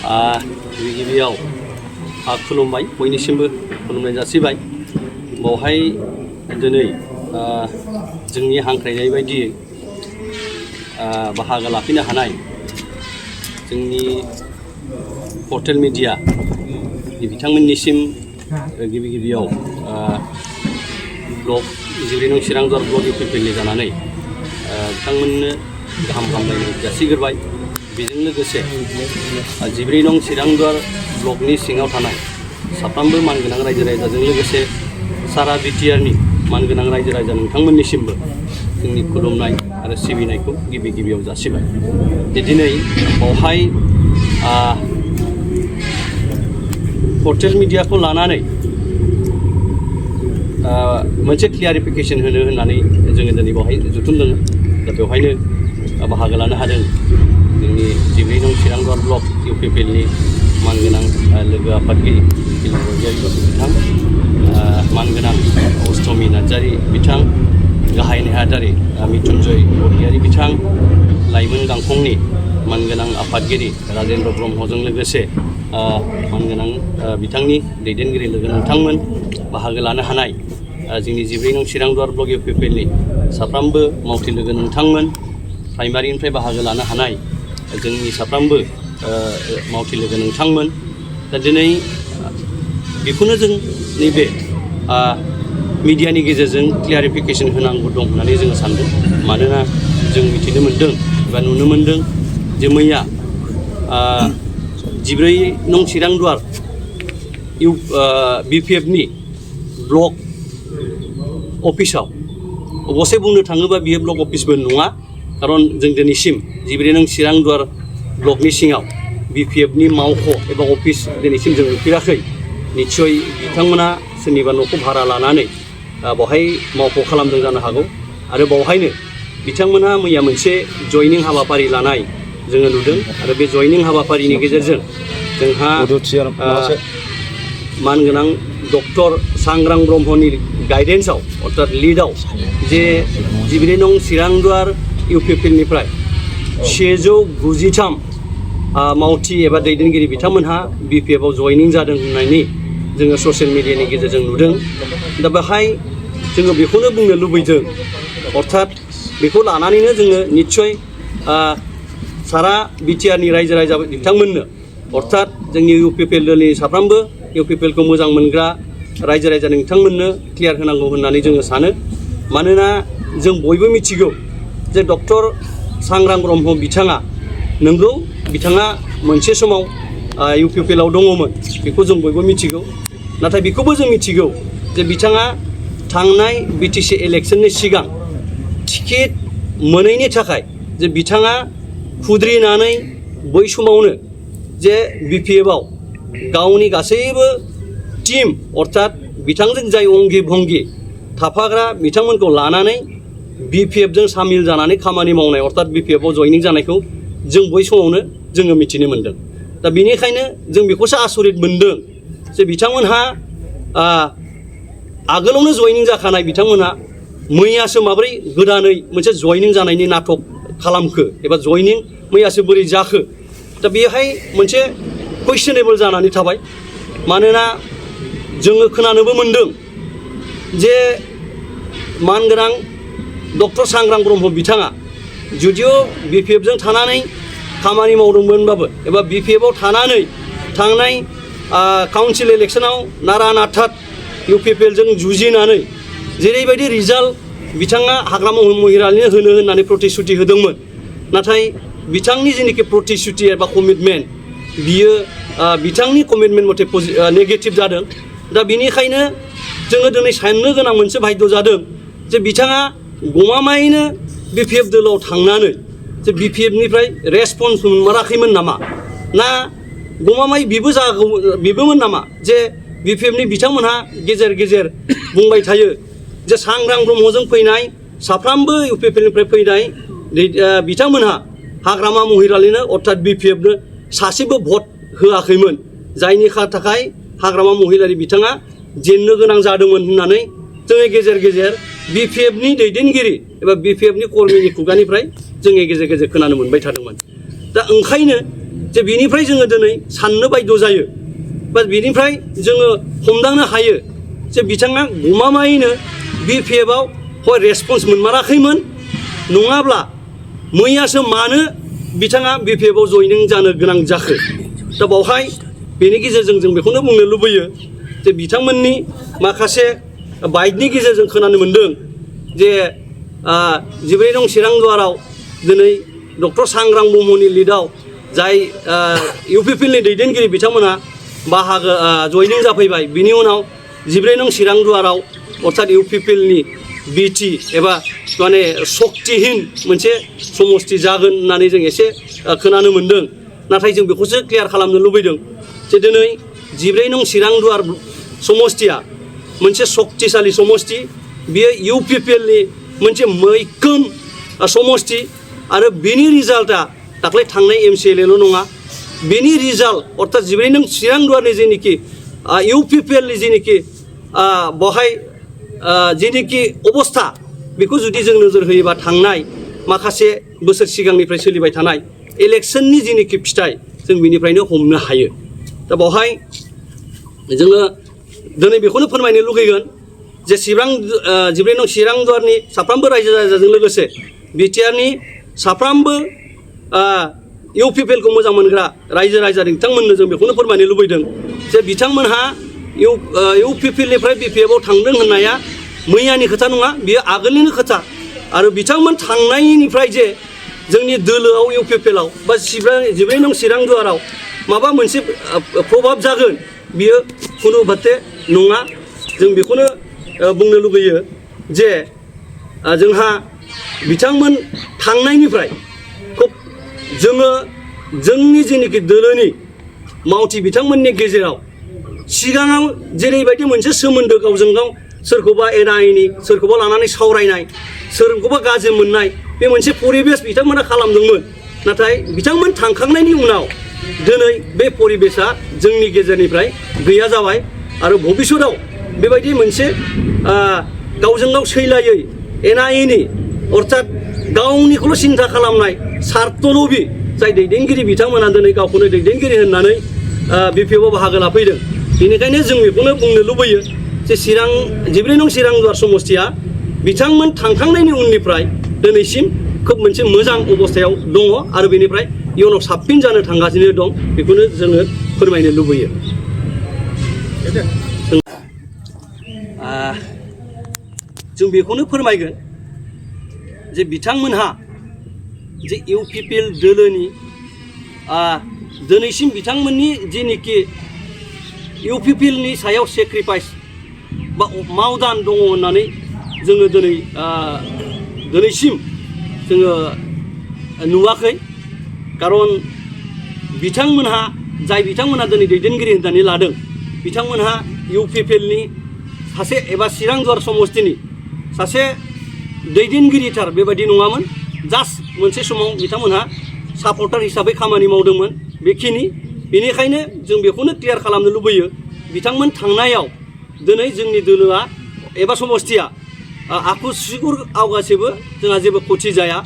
गिबियाव खुलुमबाय बयनिसिमबो खुलुमनाय जासिबाय बावहाय दिनै जोंनि हांख्रायनाय बायदियै बाहागो लाफैनो हानाय जोंनि पर्टेल मिडिया बिथांमोननिसिम गिबियाव ब्लग 14 नं चिरांदुवार ब्लग इउपिपिएलनि जानानै बिथांमोननो गाहाम हामलायनाय जासिग्रोबाय। बेजों लोगोसे 14 नं चिरांदुवार ब्लकनि सिङाव थानाय साफ्रोमबो मानगोनां रायजो राजाजों लोगोसे सारा बिटिआरनि मानगोनां रायजो राजा नोंथांमोननिसिमबो जोंनि खुलुमनाय आरो सिबिनायखौ गिबियाव जासिबाय। दिनै बावहाय पर्टेल मिडियाखौ लानानै मोनसे क्लियारिफिकेशन होननानै जोङो दिनै बावहाय जुथुमदों। दा बेवहायनो बाहागो लानो हादों जोंनि 14 नं चिरांदुवार ब्लक इउपिपिएलनि मानगोनां लोगो आफादगिरि बरगयारि बिथां, मानगोनां अष्टमी नार्जारी बिथां, गाहाय नेहाथारि मिथुनजय बरगयारि बिथां, लाइमोन गांखंनि मानगोनां आफादगिरि राजेन्द्र ब्रह्मजों लोगोसे मानगोनां बिथांनि दैदेनगिरि लोगो नोंथांमोन, बाहागो लानो हानाय जोंनि 14 नं चिरांदुवार ब्लक इउपिपिएलनि साफ्रोमबो मावथि लोगो नोंथांमोन, प्राइमारिनिफ्राय बाहागो लानो हानाय जोंनि साफ्रोमबो मावथि लोगो नोंथांमोन। दा दिनै बेखौनो जों नैबे मिडियानि गेजेरजों क्लियारिफिकेशन होनांगौ दं होननानै जोङो सानदों। मानोना जों मिथिनो मोन्दों एबा नुनो मोन्दों जे मैया 14 नं चिरांदुवार बिपिएफनि ब्लक अफिसाव अबसे बुंनो थाङोबा बियो ब्लक अफिसबो नङा, खारन जों दिनैसिम 14 नं चिरांदुवार ब्लकनि सिङाव बिपिएफनि मावख' एबा अफिस दिनैसिम जों नुफेराखै। निस्सय बिथांमोना सोरनिबा न'खौ भारा लानानै बावहाय मावख' खालामदों जानो हागौ आरो बावहायनो बिथांमोनहा मैया मोनसे जयनिं हाबाफारि लानाय जोङो नुदों आरो बे जयनिं हाबाफारिनि गेजेरजों जोंहा मानगोनां डक्टर सांग्रां ब्रह्मनि गाइडेन्सआव अर्थात लिडआव जे 14 नं चिरांदुवार इउपिपिएलनिफ्राय 193 मावथि एबा दैदेनगिरि बिथांमोनहा बिपिएफआव जयनिं जादों होननानै जोङो ससियेल मिडियानि गेजेरजों नुदों। दा बेहाय जोङो बेखौनो बुंनो लुबैदों, अर्थात बेखौ लानानैनो जोङो निस्सय सारा बिटिआरनि रायजो राजा बिथांमोननो अर्थात जोंनि इउपिपिएलनि साफ्रोमबो इउपिपिएलखौ मोजां मोनग्रा रायजो राजा नोंथांमोननो क्लियार होनांगौ होननानै जोङो सानो। मानोना जों बयबो मिथिगौ जे डक्टर सांग्रां ब्रह्म बिथाङा नंगौ बिथाङा मोनसे समाव इउपिपिएलआव दङमोन, बेखौ जों बयबो मिथिगौ। नाथाय बेखौबो जों मिथिगौ जे बिथाङा थांनाय बिटिसि इलेक्शननि सिगां टिकेट मोनैनि थाखाय जे बिथाङा खुद्रिनानै बै समावनो जे बिपिएफआव गावनि गासैबो टीम अर्थात बिथांजों जाय अंगि भंगि थाफाग्रा बिथांमोनखौ लानानै बिपिएफजों सामिल जानानै खामानि मावनाय अर्थात बिपिएफआव जयनिं जानायखौ जों बै समावनो जोङो मिथिनो मोन्दों। दा बेनिखायनो जों बेखौसो आसरित मोन्दों जे बिथांमोनहा आगोलावनो जयनिं जाखानाय बिथांमोनहा मैयासो माबोरै गोदानै मोनसे जयनिं जानायनि नाटक खालामखो एबा जयनिं मैयासो बोरै जाखो। दा बेहाय मोनसे कुइसनेबल जानानै थाबाय। मानोना जोङो खोनानोबो मोन्दों जे मानगोनां डक्टर सांग्रां ब्रह्म बिथाङा जुदिअ बिपिएफजों थानानै खामानि मावदोंमोनबाबो एबा बिपिएफआव थानानै थांनाय काउन्सिल इलेक्शनाव नारा नाथा इउपिपिएलजों जुजिनानै जेरैबायदि रिजाल्ट बिथाङा हाग्रामा महिलारिनो होनो होननानै प्रतिश्रुति होदोंमोन, नाथाय बिथांनि जेनाखि प्रतिश्रुति एबा कमिटमेन्ट बियो बिथांनि कमिटमेन्ट मथे नेगेटिभ जादों। दा बेनिखायनो जोङो दिनै साननो गोनां मोनसे बाध्य जादों जे बिथाङा गमामायैनो बिपिएफ दोलोआव थांनानै जे बिपिएफनिफ्राय रेसपन्स मोनाखैमोन नामा, ना गमामायै बिबोमोन नामा जे बिपिएफनि बिथांमोनहा गेजेर गेजेर बुंबाय थायो जे सांग्रां ब्रह्मजों फैनाय साफ्रोमबो इउपिपिएलनिफ्राय फैनाय बिथांमोनहा हाग्रामा महिलारिनो अर्थात बिपिएफनो सासेबो भट होआखैमोन, जायनि थाखाय हाग्रामा महिलारि बिथाङा जेननो गोनां जादोंमोन होननानै जोङो गेजेर गेजेर बिपिएफनि दैदेनगिरि एबा बिपिएफनि कर्मीनि खुगानिफ्राय जोङो गेजेर गेजेर खोनानो मोनबाय थादोंमोन। दा ओंखायनो जे बिनिफ्राय जोङो दिनै साननो बायद' जायो बा बिनिफ्राय जोङो हमदांनो हायो जे बिथाङा गमामायैनो BPF-आव हय रेसपन्स मोनमाराखैमोन नङाब्ला मैयासो मानो बिथाङा BPF-आव जइनिं जानो गोनां जाखो दा बावहाय बेनि गेजेरजों जों बेखौनो बुंनो लुबैयो जे बिथांमोननि माखासे बाइटनि गेजेरजों खोनानो मोन्दों जे 12 नं चिरांदुवाराव दिनै डक्टर सांग्रां ब्रह्मनि लिडआव जाय UPPL-नि दैदेनगिरि बिथांमोना बाहागो जइनिं जाफैबाय बिनि उनाव 12 नं चिरांदुवाराव अर्थात UPPL-नि BT एबा माने शक्तिहीन मोनसे समष्टि जागोन होननानै जों एसे खोनानो मोन्दों नाथाय जों बेखौसो क्लियार खालामनो लुबैदों जे दिनै 12 नं चिरांदुवार समष्टिया मोनसे शक्तिशाली समष्टि बियो UPPL-नि मोनसे मैखोम समष्टि आरो बेनि रिजाल्टआ दाख्लै थांनाय MCLA-ल' नङा बेनि रिजाल्ट अर्थात 12 नं चिरांदुवारनि जेनिखि UPPL-नि जेनिखि बहाय जेनिखि अबस्था बेखौ जुदि जों नोजोर होयोबा थांनाय माखासे बोसोर सिगांनिफ्राय सोलिबाय थानाय इलेक्शननि जेनिखि फिथाइ जों बेनिफ्रायनो हमनो हायो दा बावहाय जोङो दिनै बेखौनो फोरमायनो लुगैगोन जे 12 नं चिरांदुवारनि साफ्रोमबो रायजो राजाजों लोगोसे BTR-नि साफ्रोमबो UPPL-खौ मोजां मोनग्रा रायजो राजा बिथांमोननो जों बेखौनो फोरमायनो लुबैदों जे बिथांमोनहा UPPL-निफ्राय BPF-आव थांदों होननाया मैयानि खोथा नङा बियो आगोलनिनो खोथा आरो बिथांमोन थांनायनिफ्राय जे जोंनि दोलोआव UPPL-आव बा 12 नं चिरांदुवाराव माबा मोनसे प्रभाब जागोन बियो खुनु बाथे नङा जों बेखौनो बुंनो लुगैयो जे जोंहा बिथांमोन थांनायनिफ्राय खुब जोङो जोंनि जेनिखि दोलोनि मावथि बिथांमोननि गेजेराव सिगाङाव जेरैबायदि मोनसे सोमोन्दो गावजों गाव सोरखौबा एना एनि सोरखौबा लानानै सावरायनाय सोरखौबा गाज्रि मोननाय बे मोनसे परिबेस बिथांमोना खालामदोंमोन नाथाय बिथांमोन थांखांनायनि उनाव दिनै बे परिबेसा जोंनि गेजेरनिफ्राय गैया जाबाय आरो भबिष्यताव बेबायदि मोनसे गावजों गाव सैलायै एना एनि अर्थात गावनिखौल' सिन्था खालामनाय सार्थलबि जाय दैदेनगिरि बिथांमोना दिनै गावखौनो दैदेनगिरि होननानै BPF-आव बाहागो लाफैदों बेनिखायनो जों बेखौनो बुंनो लुबैयो जे 12 नं चिरांदुवार समष्टिया बिथांमोन थांखांनायनि उननिफ्राय दिनैसिम खोब मोनसे मोजां अबस्थायाव दङ आरो बेनिफ्राय इयुनाव साबसिन जानो थांगासिनो दं बेखौनो जोङो फोरमायनो लुबैयो जों बेखौनो फोरमायगोन जे बिथांमोनहा जे UPPL दोलोनि दिनैसिम बिथांमोननि जेनिखि UPPL-नि सायाव सेक्रिफाइस बा मावदान दङ होननानै जोङो दिनैसिम जोङो नुवाखै खारन बिथांमोनहा जाय बिथांमोनहा दिनै दैदेनगिरि होननानै लादों बिथांमोनहा UPPL-नि सासे एबा चिरांदुवार समष्टिनि सासे दैदेनगिरिथार बेबायदि नङामोन जास्ट मोनसे समाव बिथांमोनहा सापर्टार हिसाबै खामानि मावदोंमोन बेखिनि बेनिखायनो जों बेखौनो क्लियार खालामनो लुबैयो बिथांमोन थांनायाव दिनै जोंनि दोलोआ एबा समष्टिया आखु सिगुर आवगासेबो जोंहा जेबो खथि जाया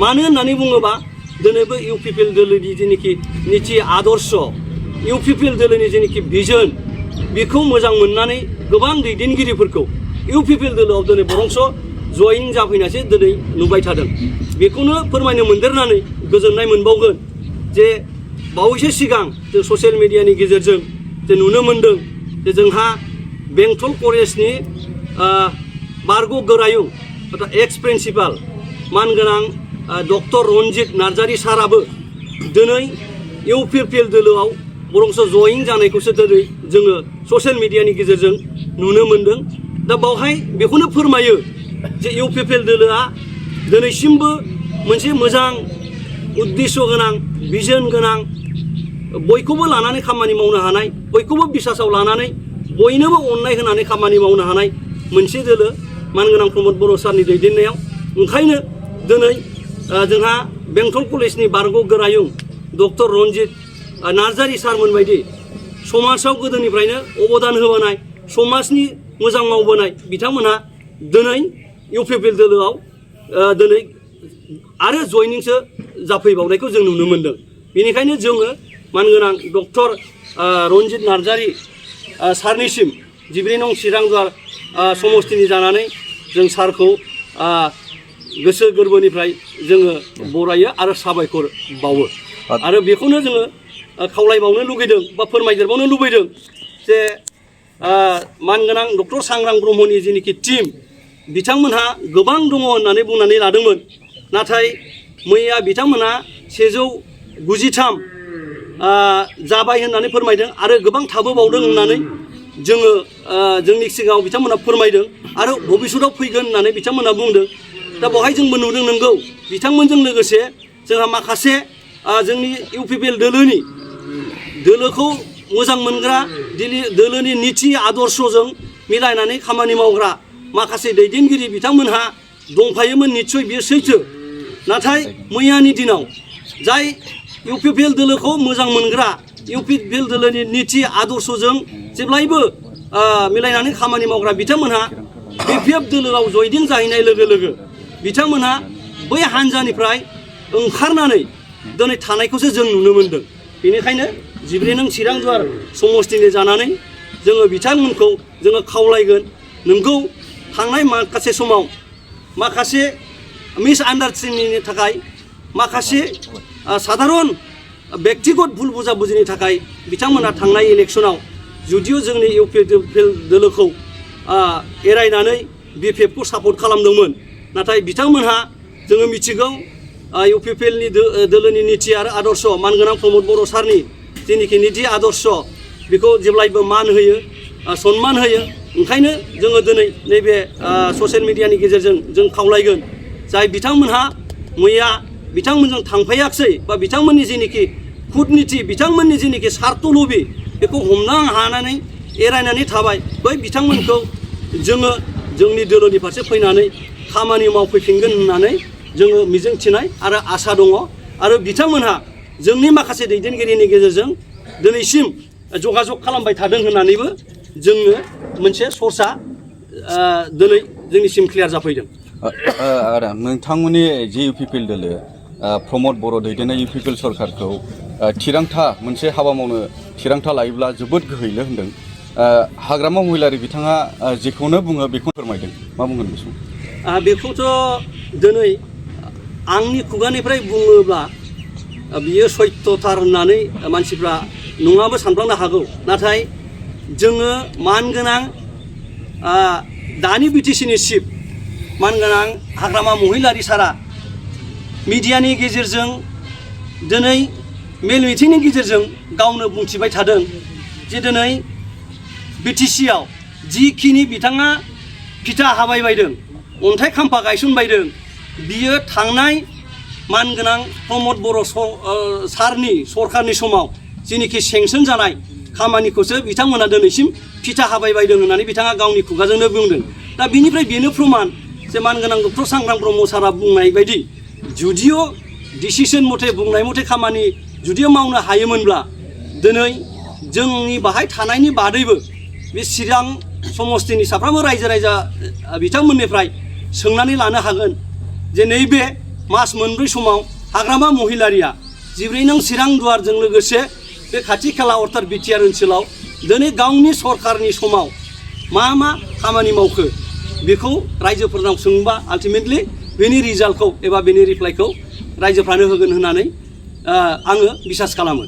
मानो होननानै बुङोबा दिनैबो UPPL दोलोनि जेनिखि निथि आदर्श UPPL दोलोनि जेनिखि भिजन बेखौ मोजां मोननानै गोबां दैदेनगिरिफोरखौ UPPL दोलोआव दिनै बरंस' जइन जाफैनासो दिनै नुबाय थादों बेखौनो फोरमायनो मोनदेरनानै गोजोननाय मोनबावगोन जे बावैसो सिगां जों ससियेल मिडियानि गेजेरजों जे नुनो मोन्दों जे जोंहा बेंटल कलेजनि बारग' गोरायुं अर्थात एक्स प्रिन्सिपाल मानगोनां डक्टर रन्जित नार्जारी साराबो दिनै UPPL दोलोआव बरंस' जइन जानायखौसो दिनै जोङो ससियेल मिडियानि गेजेरजों नुनो मोन्दों दा बावहाय बेखौनो फोरमायो जे UPPL दोलोआ दिनैसिमबो मोनसे मोजां उद्देश्य गोनां भिजन गोनां बयखौबो लानानै खामानि मावनो हानाय बयखौबो बिसासाव लानानै बयनोबो अननाय होनानै खामानि मावनो हानाय मोनसे दोलो मानगोनां प्रमद बर' सारनि दैदेननायाव ओंखायनो दिनै जोंहा बेंटल कलेजनि बारग' गोरायुं डक्टर रन्जित नार्जारी सारमोन बायदि समाजाव गोदोनिफ्रायनो अबदान होबोनाय समाजनि मोजां मावबोनाय बिथांमोनहा दिनै UPPL दोलोआव दिनै आरो जयनिंसो जाफैबावनायखौ जों नुनो मोन्दों बेनिखायनो जोङो मानगोनां डक्टर रन्जित नार्जारि सारनिसिम 14 नं चिरांदुवार समस्तिनि जानानै जों सारखौ गोसो गोरबोनिफ्राय जोङो बरायो आरो साबायखर बावो आरो बेखौनो जोङो खावलायबावनो लुगैदों बा फोरमायदेरबावनो लुबैदों जे मानगोनां डक्टर सांग्रां ब्रह्मनि जिनिखि टीम बिथांमोनहा गोबां दङ होननानै बुंनानै लादोंमोन नाथाय मैया बिथांमोनहा 193 जाबाय होननानै फोरमायदों आरो गोबां थाबोबावदों होननानै जोङो जोंनि सिगाङाव बिथांमोना फोरमायदों आरो भबिष्यताव फैगोन होननानै बिथांमोना बुंदों दा बेवहाय जोंबो नुदों नंगौ बिथांमोनजों लोगोसे जोंहा माखासे जोंनि इउपिपिएल दोलोखौ मोजां मोनग्रा दोलोनि नीति आदर्शजों मिलायनानै खामानि मावग्रा माखासे दैदेनगिरि बिथांमोनहा दंफायोमोन निस्सय बेयो सैथो नाथाय मैयानि दिनाव जाय इउपिपिएल दोलोखौ मोजां मोनग्रा इउपिपिएल दोलोनि नीति आदर्शजों जेब्लायबो मिलायनानै खामानि मावग्रा बिथांमोनहा बिपिएफ दोलोआव जयनिं जाहैनाय लोगो लोगो बिथांमोनहा बै हान्जानिफ्राय ओंखारनानै दिनै थानायखौसो जों नुनो मोनदों बेनिखायनो 14 नं चिरांदुवार समस्तिनि जानानै जोङो बिथांमोनखौ जोङो खावलायगोन नोंगौ थांनाय माखासे समाव माखासे मिसआन्डारस्टेन्डिंनि थाखाय माखासे साधारन व्यक्तिगत भुल बुजाबुजिनि थाखाय बिथांमोना थांनाय इलेक्शनाव जुदिअ जोंनि इउपिपिएल दोलोखौ एरायनानै बिपिएफखौ सापर्ट खालामदोंमोन नाथाय बिथांमोनहा जोङो मिथिगौ इउपिपिएलनि दोलोनि नीति आरो आदर्श मानगोनां प्रमद बर' सारनि जेनिखि नीति आदर्श बेखौ जेब्लायबो मान होयो सन्मान होयो ओंखायनो जोङो दिनै नैबे ससियेल मिडियानि गेजेरजों जों खावलायगोन जाय बिथांमोनहा मैया बिथांमोनजों थांफायाखसै बा बिथांमोननि जेनिखि कुटनीति बिथांमोननि जेनिखि स्वार्थ लबि बेखौ हमनो हानानै एरायनानै थाबाय बै बिथांमोनखौ जोङो जोंनि दोलोनि फारसे फैनानै खामानि मावफैफिनगोन होननानै जोङो मिजिंथिनाय आरो आसा दङ आरो बिथांमोनहा जोंनि माखासे दैदेनगिरिनि गेजेरजों दिनैसिम जगाजग खालामबाय थादों होननानैबो जोङो मोनसे सर्सआ दिनै जोंनिसिम क्लियार जाफैदों आदा नोंथांमोननि जि इउपिपिएल दोलो प्रमद बर' दैदेननाय इउपिपिएल सरकारखौ थिरांथा मोनसे हाबा मावनो थिरांथा लायोब्ला जोबोद गोहैलो होनदों हाग्रामा महिलारि बिथाङा जेखौनो बुङो बेखौ फोरमायदों मा बुंगोन बे समाव बेखौथ' दिनै आंनि खुगानिफ्राय बुङोब्ला बियो सत्यथार होननानै मानसिफ्रा नङाबो सानफ्लांनो हागौ नाथाय जोङो मानगोनां दानि बिटिसिनि चिफ मानगोनां हाग्रामा महिलारि सारा मिडियानि गेजेरजों दिनै मेल मिटिंनि गेजेरजों गावनो बुंथिबाय थादों जे दिनै बिटिसिआव जिखिनि बिथाङा फिथा हाबायबायदों अन्थाइ खाम्फा गायसनबायदों बियो थांनाय मानगोनां प्रमद बर' सारनि सरकारनि समाव जेनिखि सेंसन जानाय खामानिखौसो बिथांमोना दिनैसिम फिथा हाबायबायदों होननानै बिथाङा गावनि खुगाजोंनो बुंदों दा बिनिफ्राय बेनो प्रमाण जे मानगोनां डक्टर सांग्रां ब्रह्म सारा बुंनाय बायदि जुदिअ डिसिसन मथे बुंनाय मथे खामानि जुदिअ मावनो हायोमोनब्ला दिनै जोंनि बाहाय थानायनि बादैबो बे चिरां समस्तिनि साफ्रोमबो रायजो राजा बिथांमोननिफ्राय सोंनानै लानो हागोन जे नैबे मास मोनब्रै समाव हाग्रामा महिलारिया 14 नं चिरांदुवारजों लोगोसे बे खाथि खाला अर्थात बिटिआर ओनसोलाव दिनै गावनि सरकारनि समाव मा खामानि मावखो बेखौ रायजोफोरनाव सोंबा आल्टिमेटलि बेनि रिजाल्टखौ एबा बेनि रिप्लाइखौ रायजोफ्रानो होगोन होननानै आङो बिसास खालामो।